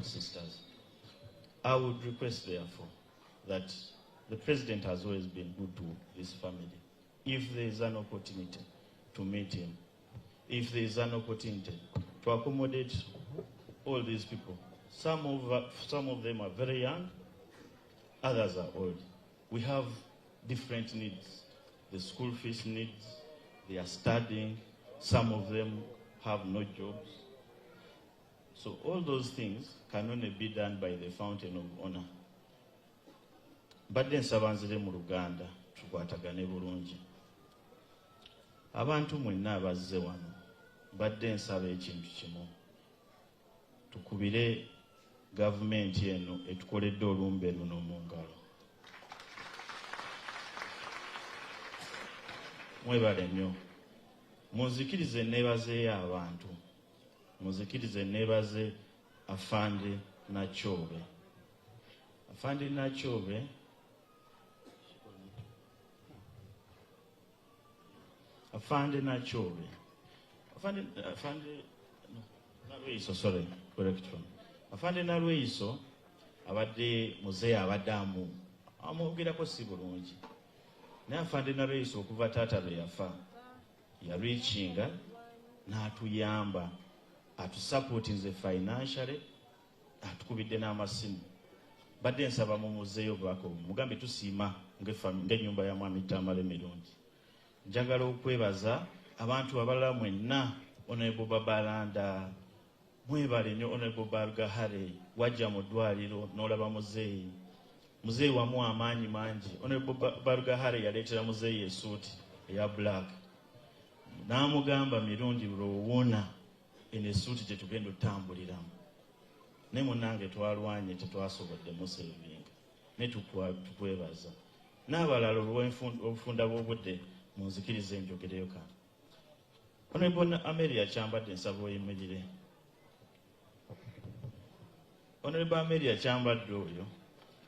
sisters. I would request, therefore, that the president has always been good to this family. If there is an opportunity to meet him, if there is an opportunity to accommodate all these people, some of them are very young, others are old. We have different needs. The school fees needs, they are studying, some of them have no jobs. So all those things can only be done by the fountain of honor. Mbadde nsaba nzire mu Luganda tukwatagane bulungi. Abantu mwenna abazze wano, mbadde nsaba ekintu kimu: tukubire gavumenti eno etukoledde olumbe luno mu ngalo. Mwebale nnyo. Munzikirize neebazeeyo abantu. Munzikirize neebaze Afande Nakyobe. Afande Nakyobe, Afande Nakyobe, Afande, no, Nalweyiso, sorry, correct one. Afande Nalweyiso abadde muzeeyi, abadde amwogerako si bulungi, naye Afande Nalweyiso okuva taata lwe yafa yalwikinga n'atuyamba, atusupportinze financially, atukubidde n'amasimu. Badde nsaba mumuzeeyo obubaka obwo, mugambe tusiima ng'ennyumba ya Mwami Tamale Mirundi. Njagala okwebaza abantu abalala mwenna. Honorable Babalanda, mwebale nnyo. Honorable Barugahare, wajja mu ddwaliro n'olaba muzeeyi. Muzeeyi wamuwa amaanyi mangi. Honorable Barugahare yaleetera muzeeyi esuuti eya black n'amugamba, "Mirundi, lwowona eno esuuti gye tugenda otambuliramu." Naye munnange twalwanye, tetwasobodde musevinga, naye tukwebaza. N'abalala, olw'obufunda bw'obudde munzikirize njogereyo kano. Honorable Amelia Kyambadde, nsaba oyimirire. Honorable Amelia Kyambadde oyo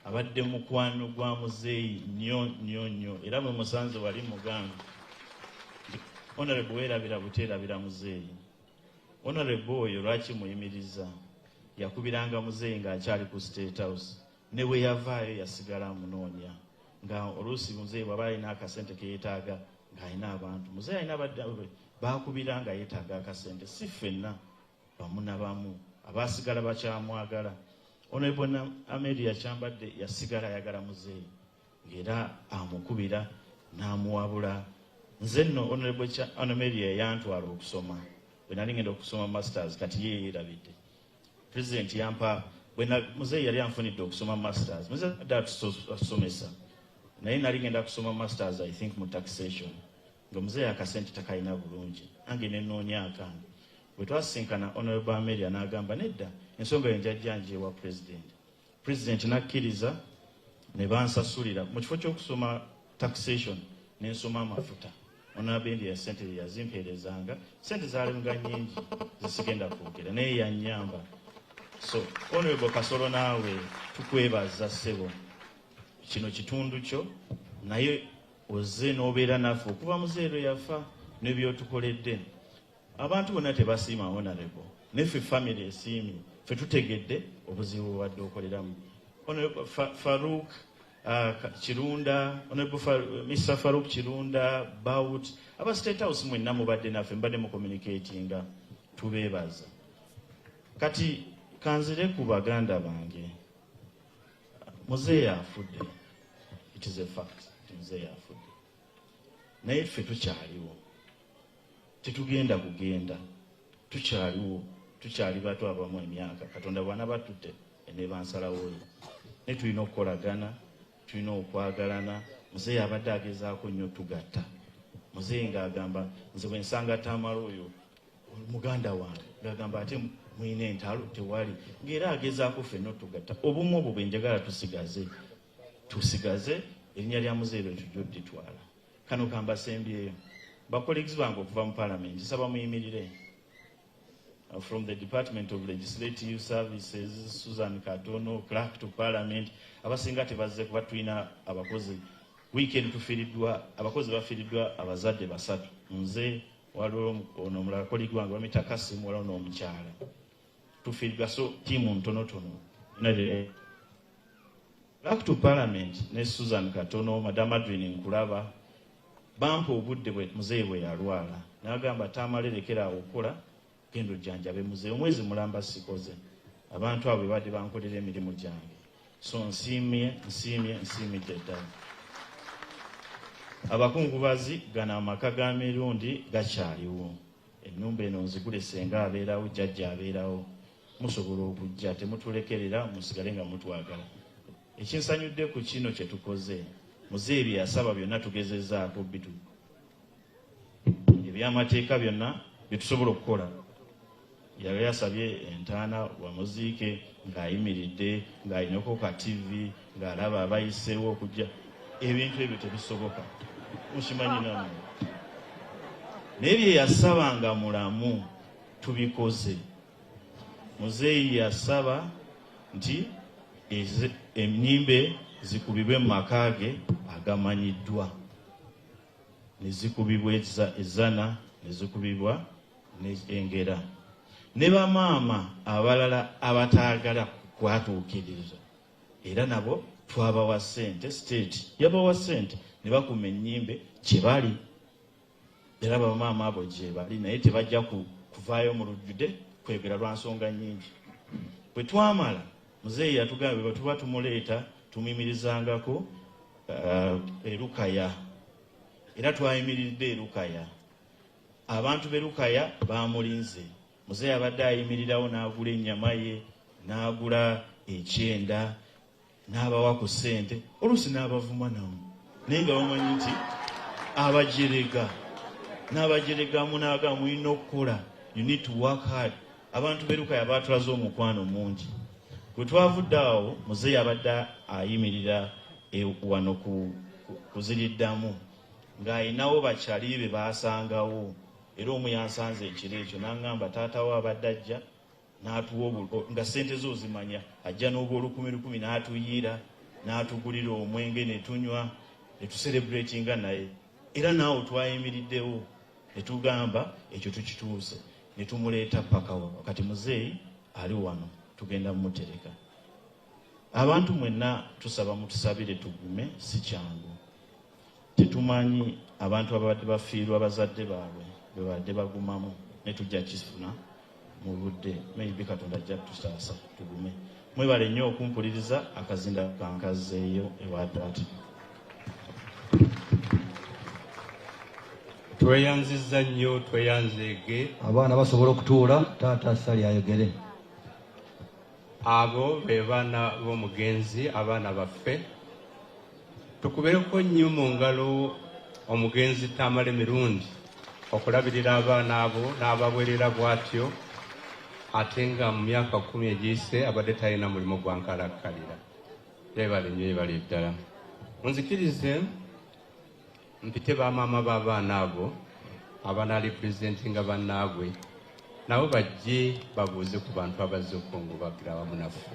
abadde mukwano gwa muzeeyi nnyo nnyo nnyo, era bwe musanze wali mugambe, Honorable, weerabira buteerabira muzeeyi. Honorable oyo lwaki muyimiriza? Yakubiranga muzeeyi ng'akyali ku State House, ne bwe yavaayo yasigala amunoonya, nga oluusi muzeeyi bw'aba alina akasente keyeetaaga, ng'alina abantu, muzeeyi alina abadde baakubira nga yeetaaga akasente. Si ffenna, bamu na bamu abaasigala bakyamwagala. Honorable Amelia Kyambadde yasigala ayagala muzeeyi, ng'era amukubira n'amuwabula. Nze nno Honorable Amelia yantwala okusoma bwe nali ngenda okusoma masters. Kati ye yeerabidde, president yampa muzeeyi yali anfunidde okusoma masters. Muzeeyi adde atusomesa, naye nali ngenda kusoma masters, I think mu taxation, nga muzeeyi akasente takalina bulungi, nange nenoonya akange. Bwe twasinkana Honorable Amelia n'agamba, "Nedda, ensonga yo njajja njewa president." President n'akkiriza ne bansasulira. Mu kifo ky'okusoma taxation nensoma amafuta. Honorable Amelia sente yazimpeerezanga, sente zalinga nyingi zisigenda kwogera, naye yanyamba. So Honorable Kasolo, naawe tukwebaza ssebo. Kino kitundu kyo, naye ozze n'obeera naffe okuva muzeero yafa n'ebyotukoledde. Abantu bonna tebasiima Honorable, neffe family esiimye. Ffe tutegedde obuzibu bubadde okoleramu. Honorable Farouk Kirunda, Honorable Mr Farouk Kirunda Bout, aba State House mwenna mubadde naffe, mbadde mucommunicatinga, tubeebaza. Kati kanzire ku baganda bange. Muzeeyi afudde, it is a fact nti muzeeyi afudde, naye ffe tukyaliwo, tetugenda kugenda, tukyaliwo, tukyali bato abamu. Emyaka Katonda bwana batutte enebansalawoyo, naye tulina okukolagana, tulina okwagalana. Muzeeyi abadde agezaako nnyo tugatta. Muzeeyi ng'agamba, "Nze bwe nsanga Tamala oyo muganda wange," ng'agamba, "Ate mwine entalo tewali," ng'era agezaako ffenna otugatta. Obumu obwo bwe njagala tusigaze, tusigaze erinnya lya muzeeyi lwe tujja odditwala. Kano kambasembyeyo, bacolleagues bange okuva mu Parliament, nsaba muyimirire. From the Department of Legislative Services, Susan Katono, clerk to Parliament. Abasinga tebazze kuba tulina abakozi. Weekend tufiiriddwa abakozi, bafiiriddwa abazadde basatu. Nze, waliwo ono omulala colleague wange bamita Kasimu, waliwo n'omukyala. Tufiiriddwa, so ttiimu ntonotono. Back to parliament ne Susan Katono, Madam Adrin nkulaba, bampa obudde bwe muzeeyi bwe yalwala, n'agamba Tamale lekera awo okukola, genda ojjanjabe muzeeyi. Omwezi mulamba sikoze, abantu abo bebadde bankolera emirimu gyange, so nsiimye, nsiimye, nsiimidde ddala. Abakungubazi, gano amaka ga Mirundi gakyaliwo. Ennyumba eno nzigule, senga abeerawo, jjajja abeerawo, musobola okujja, temutulekerera, musigale nga mutwagala. Ekinsanyudde ku kino kye tukoze, muzeeyi bye yasaba byonna tugezezaako bitu ebyamateeka byonna bye tusobola okukola. Yali yasabye entaana wamuziike ng'ayimiridde, ng'alinako ka TV, ng'alaba abayiseewo okujja. Ebintu ebyo tebisoboka, mukimanyi nammwe, naye bye yasaba nga mulamu tubikoze. Muzeeyi yasaba nti ennyimbe zikubibwe mu maka ge agamanyiddwa, ne zikubibwa ezzana, ne zikubibwa engera, ne bamaama abalala abataagala kwatuukiriza era nabo twabawa ssente, state yabawa ssente ne bakuma ennyimbe gye bali. Era bamaama abo gye bali, naye tebajja kuvaayo mu lujjudde kwegera lwa nsonga nnyingi. Bwe twamala, muzeeyi yatugamba bwe tuba tumuleeta tumuyimirizangako erukaya, era twayimiridde erukaya. Abantu b'erukaya bamulinze. Muzeeyi abadde ayimirirawo n'agula ennyama ye, n'agula ekyenda, n'abawa ku ssente, oluusi n'abavuma namu, naye nga bamanyi nti abajerega, n'abajeregamu n'agamba mulina okukola, you need to work hard. Abantu b'erukaya baatulaze omukwano mungi. Bwe twavudde awo, muzeeyi abadde ayimirira wano kuziriddamu ng'ayinawo bakyali be baasangawo, era omu yansanze ekiro ekyo n'aŋŋamba taata we abadde ajja n'atuwa, nga ssente zo ozimanya, ajja n'obwa olukumi lukumi n'atuyiira, n'atugulira omwenge ne tunywa ne tucelebratinga naye. Era naawe twayimiriddewo ne tugamba ekyo tukituuse ne tumuleeta paka kati. Muzeeyi ali wano, tugenda mumutereka. Abantu mwenna tusaba mutusabire tugume, si kyangu. Tetumanyi abantu ababadde bafiirwa bazadde baabwe bwe babadde bagumamu, ne tujja kifuna mu budde, maybe Katonda ajja tutaasa, tugume. Mwebale nnyo okumpuliriza. Akazinda kankazeeyo ewa taata. Tweyanzizza nnyo, tweyanzeege. Abaana basobola okutuula, taata Sali ayogere. Abo be baana b'omugenzi, abaana baffe. Tukubireko nnyo mu ngalo omugenzi Tamale Mirundi okulabirira abaana abo n'abaweerera bw'atyo, ate nga mu myaka 10 egiyise abadde talina mulimu gwa nkalakkalira. Yeebale nnyo, yeebale ddala. Munzikirize mpite bamaama b'abaana abo abanaarepresentinga bannaabwe, nabo bajje babuuze ku bantu abazze okukungubagira awamu naffe.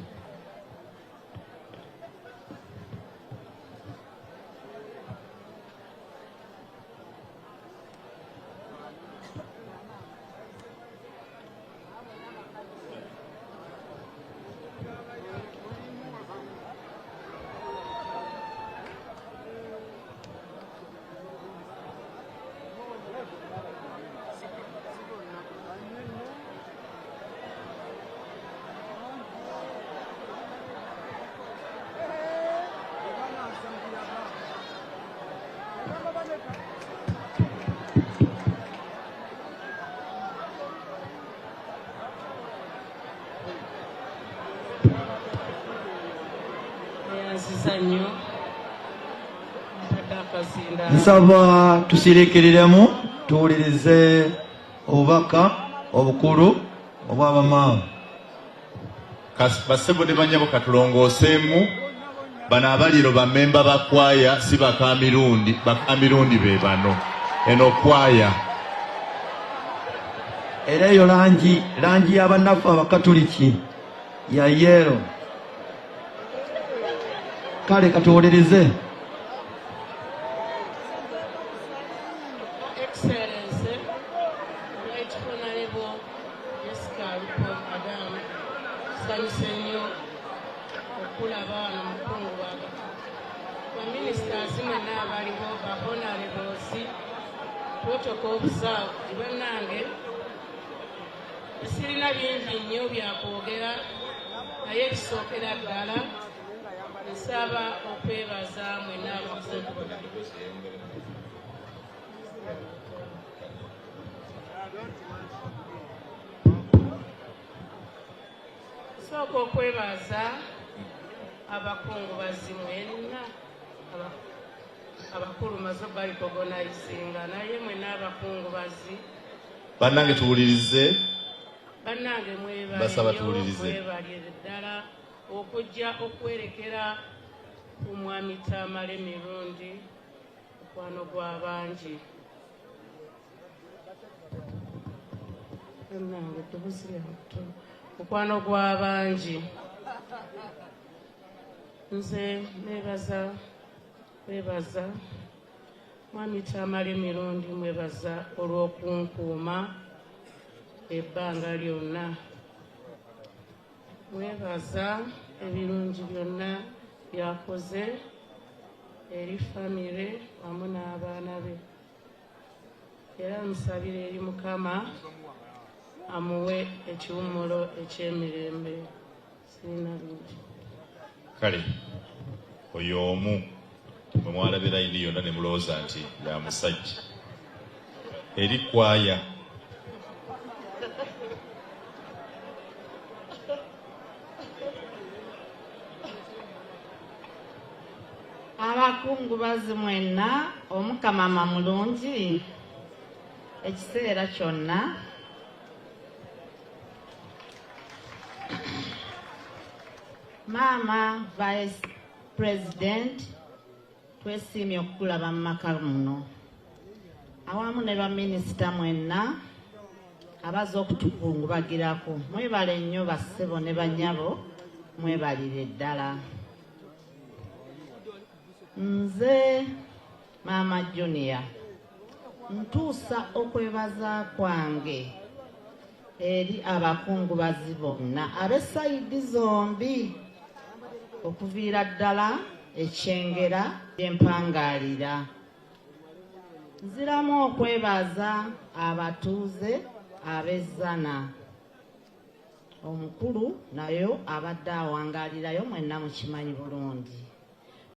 Neyanziza nnyo, mpadde akazinda. Nsaba tusiriikiriremu tuwulirize obubaka obukulu obw'abamaama. Bassebo ne banyabo, katulongooseemu. Bano abaliro bamemba ba kwaya, si bakamirundi. Bakamirundi be bano, eno kwaya. Era eyo langi y'abannaffe abakatuliki ya yellow. Kale katuwulirize. Excellency, Right Honorable Jessica Alupo Adam, nnyo okulaba wano mukungubaga. Baminisitazi mwenna abaliwo, ba honorables, protocol observed. Bannange, sirina bingi nnyo byakwogera, naye ekisookera ddala nsaba okwebaza mwenna abakungu. Nsooka okwebaza abakungubazi mwenna, abakulu maze barecognizinga, naye mwenna abakungubazi. Bannange, tuwulirize. Bannange, mwebale Basaba nnyo, tuwulirize. Mwebalire ddala okujja okwerekera ku mwami Tamale Mirundi, mukwano gw'abangi. Bannange, eddoboozi lyange, mukwano gw'abangi. Nze nebaza, webaza mwami Tamale Mirundi, mwebaza olw'okunkuuma ebbanga lyonna, mwebaza ebirungi byonna byakoze eri famire wamu n'abaana be, era musabire eri Mukama amuwe ekiwummulo eky'emirembe. Sirina bingi. Kale oyo omu mwe mwalabye layini yonna ne mulowooza nti ya musajja eri kwaya. Abakungubazi mwenna, Omukama mulungi ekiseera kyonna. Maama Vice President, twesiimye okukulaba mu maka muno awamu ne baminisita mwenna abaza okutukungubagirako. Mwebale nnyo bassebo ne bannyabo, mwebalire ddala. Nze Maama Junior ntuusa okwebaza kwange eri abakungubazi bonna ab'esayidi zombi, okuviira ddala ekyengera gyempangaalira. Nziramu okwebaza abatuuze ab'ezzana, omukulu nayo abadde awangaalirayo, mwenna mukimanyi bulungi.